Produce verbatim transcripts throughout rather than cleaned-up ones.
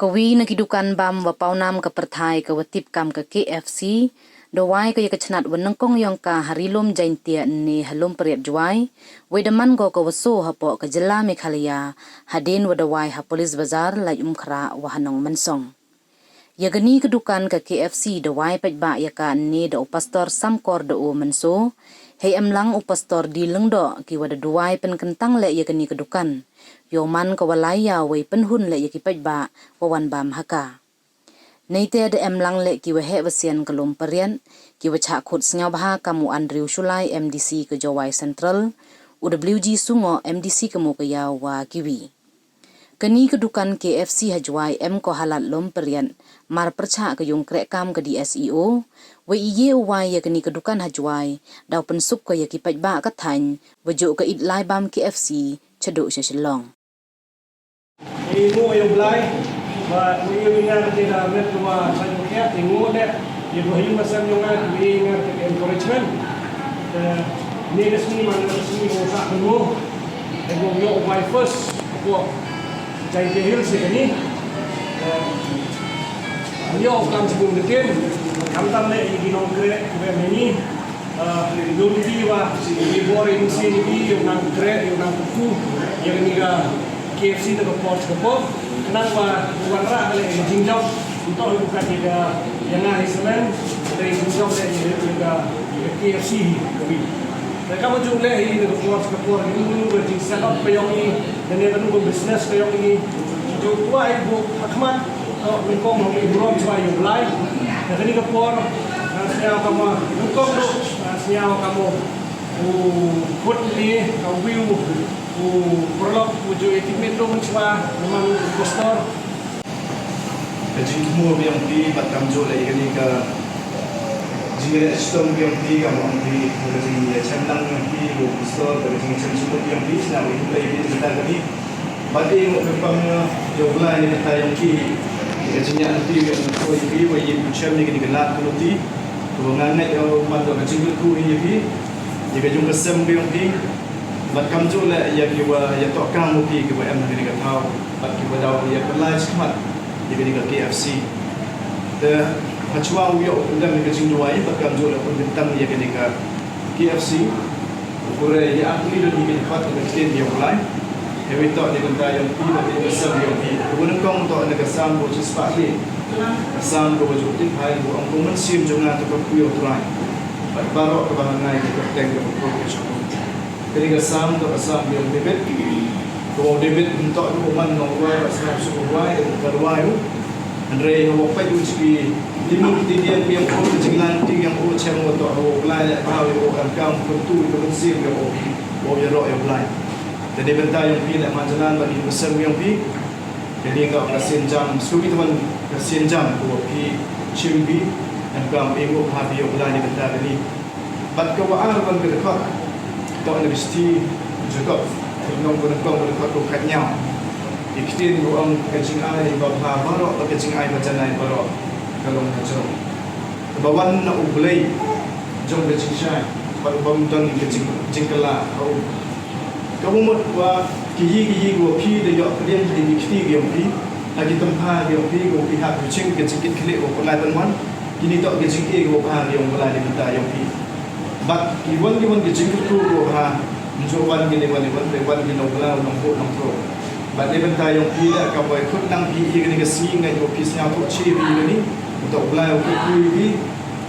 Ka wi na ki dukan bam wa pawnam ka pyrthai ka wa tip kam ka K F C, da wai ka ya ka chnat wa nyngkong yong ka ha Ri-loom Jaiñtia ynne ha Loompyriat Jowai, wei da man ko ka wa soo hapoh ka jylla Meghalaya, hadien wa da wai ha Police Bazar, Laitumkhrah wa ha Nongmynsong. Ya kani ka dukan ka K F C da wai paidbah ya ka ynne da u Pastor Samkor da u Mynso, hei emlang u Pastor D. Lyngdoh, ki wa da duwai pynkyntang leh ya kani ka dukan, yow man ka wa lai yaw wei pynhun leh ya ki paidbah wa wan bam ha ka. Neite da emlang leh ki waheh wasian ka Loompyriat, ki wa chah khut sngowbha kam u Andrew Shullai, M D C ka Jowai Central, u W G Sungoh, M D C ka Mowkaiaw wa ki wi. Kani ka dukan K F C ha Jowai em ko ha lad Loompyriat, mar pyrchah ka yung krehkam ka D S E O, wei i ye u wai ya kani ka dukan ha Jowai, daw pynsuk ko ya ki paidbah ka thaiñ, wa jooh ka eit lai bam K F C chaduh sha Shillong. I ngooh ya u Blai, wa i ngooh ya u Blai, i ngooh leh ya ka hynñiaw percent yong nga, i ngooh leh ka encouragement. Te, ynne ka sngi man ka sngi wa u sah kynmoo, te ngooh yoh u wai first, hapoh Jaiñtia Hills ya kani. Te, yoh u kam chibun ka ktien, khamtam leh ya ki nongkreh, ki wa em heini. Ah, i don ki wa, i bor i mynsiem ki, yow nang kreh, yow nang kyrkhu ya kani ka K F C na ka por cha ka por. Khnang wa wanrah leh i jingjop, ymtoh i bukat ya ka, ya nga hi samen, te i jingjop leh ya ka, ya ka K F C hi ka wi. Te kam wa jooh leh hi na ka por cha ka por, i unu ka jingset up ka yong i, lane ka unu ka business ka yong i, jooh kwah i booh ha khmat, toh nyngkong ha i burom chwa ya u Blai. Na kani ka por, nga sñiaw kam wa nyngkong du, nga sñiaw kam wa u khut ni, ka wi u, u paralok, u jooh i tipmit du mynchwa, na man u pastor. Ka jingthmu biang phi, bad kamjooh leh ya kani ka jingleh chitom biang phi, kam ong phi, ka jingchem lang biang phi, u pastor, ka jingchem chitom biang phi, sñiaw i phi, bad i ngooh phi pang, ya u Blai ni bynta yong phi, ka jingyan phi, ya u phi, wa i chem ni kani ka lad ka luti, wa nga ngait ya u man ka jingkyrkhu ya phi, ya ka yung ka sem biang phi, bad kamjooh leh ya ki wa, ya toh kam u phi, ki wa em ha kani ka thaw, bad ki wa daw ya ka lai chmat ya kani ka K F C. Te, hachwa u yoh u dang ya ka jingduwai, bad kamjooh leh u bynta ya kani ka K F C. Kure ya, aku ni don hi ka khot ka ktien ya u Blai. Hei wi toh ni bynta yong phi, bad ni ka sem yong phi. Ka nyngkong toh na ka Salm ka chispah le. Ka Salm ka wa jooh tip hai, wa ong ko, mynsiem jong nga toh ka kyrkhu ya u Trai, bad baroh kaba nga ai ka kyrteng ka wa kyrkhu ka jong u. Kani ka Salm toh ka Salm yong u David. Ka wa u David ymtoh du u man nongduwai, bad sñiaw suk u duwai, ka duwai u. Hynrei hawa pait u chi ki, ki mut ki diang biang u, ka jinglang ti biang u, chem wa toh u Blai leh bha u, emkaam kyntu ka mynsiem biang u, u yaroh ya u Blai. Te ni bynta yong phi leh man jlan bad i ka sem yong phi. Kani ka, ka sienjam, sku ki tawan ka sienjam, ko wa phi chim phi, emkaam i u bha phi ya u Blai ni bynta kani. Bad ka wa ar wan ka dkhot, toh na ka shithi Jakob, nyngkong ka dkhot, ka dkhot ka khatñiaw. I ktien ko ong ka jingai babha baroh, bad ka jingai bajanai baroh, ka long hajrong. Kaba wan na u Blei jong ka jingshai, bad u bym don ka jing, jingkylla ha u. Ka mut wa ki yi ki yi ko wa phi da yoh pdiang ki kti ki yong phi, ha ki tympha ki yong phi, ko wa phi hap u chim ka jingkitkhlieh ko wa pynlai pynwan, kini toh ka jingai ko wa bha ki yong u Blai ni bynta yong phi. Bad ki wan ki wan ki jingkyrkhu ko wa bha, ym jooh wan ki ni wan ni wan, wan ki nongkylla, nongbuh, nongthrang. Bad ni bynta yong phi leh, kam wa khut lang phi ya kani ka sngi, ngai wa phi sñiaw ko chi phi ya kani, toh u Blai u kyrkhu ya phi.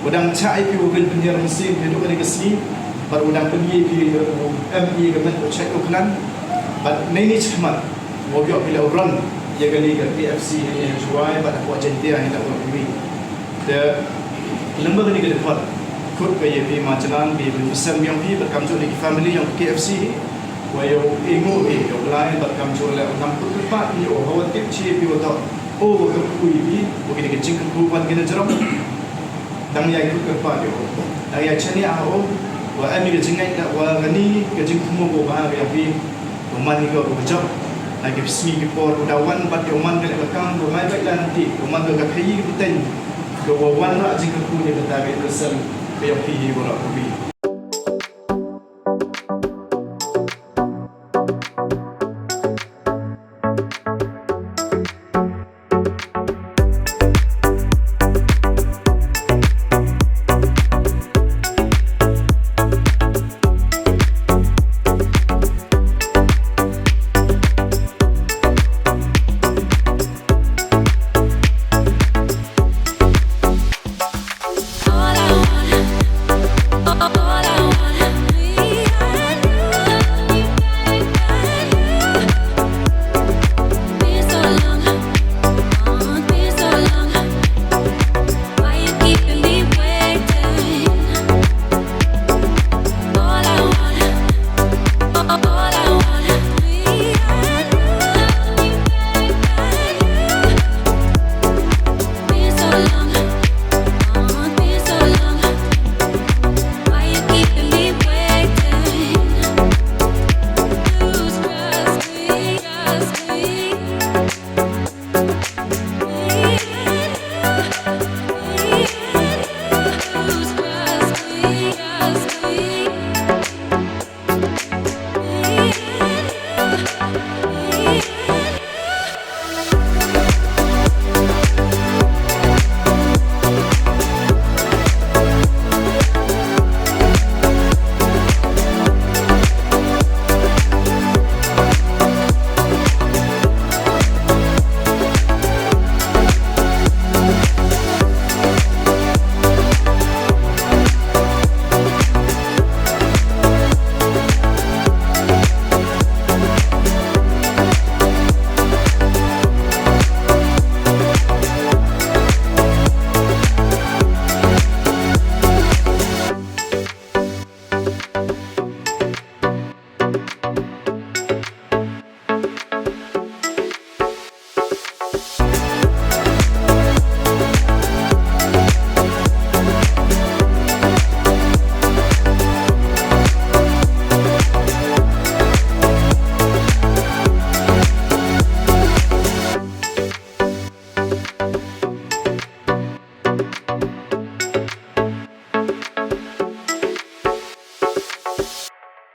Wa dang chah i phi wa pynhiar mynsiem phi du kani ka sngi, bad wa dang pyni phi, em i ka met u chait u khlan. Bad neini chakhmat, wa yoh phi leh u ron ya kani ka K F C ha Jowai, bad hapoh Jaiñtia hi leh u ron phi. Te, lem bad kani ka dkhot, khut ka ya phi man jlan, phi, phi sem yong phi, bad kamjooh ni ki family yong K F C hi. Wa yow i ngooh i, yow lai, bad kamjooh leh u nang khut kyrpad phi, yow hawa tip chi phi wa toh, o wa kyrkhu i phi, wa kini ki jingkyrkhu wan ki na jrong. Dang yai khut kyrpad ya u. Dang yai chaniah ha u. Wa em i ka jingngeit da wa kani ka jingthmu ko wa bha ka ya phi. Wa man i ko wa jop. Ha ki sngi ki por ko da wan bad ko man ka leh ka kam ko mai bait lan ti. Ko man ka ka khayi ka bteng. Ko wa wanrah jingkyrkhu ni bynta ka ya ka sem ka ya phi hi waroh ko phi.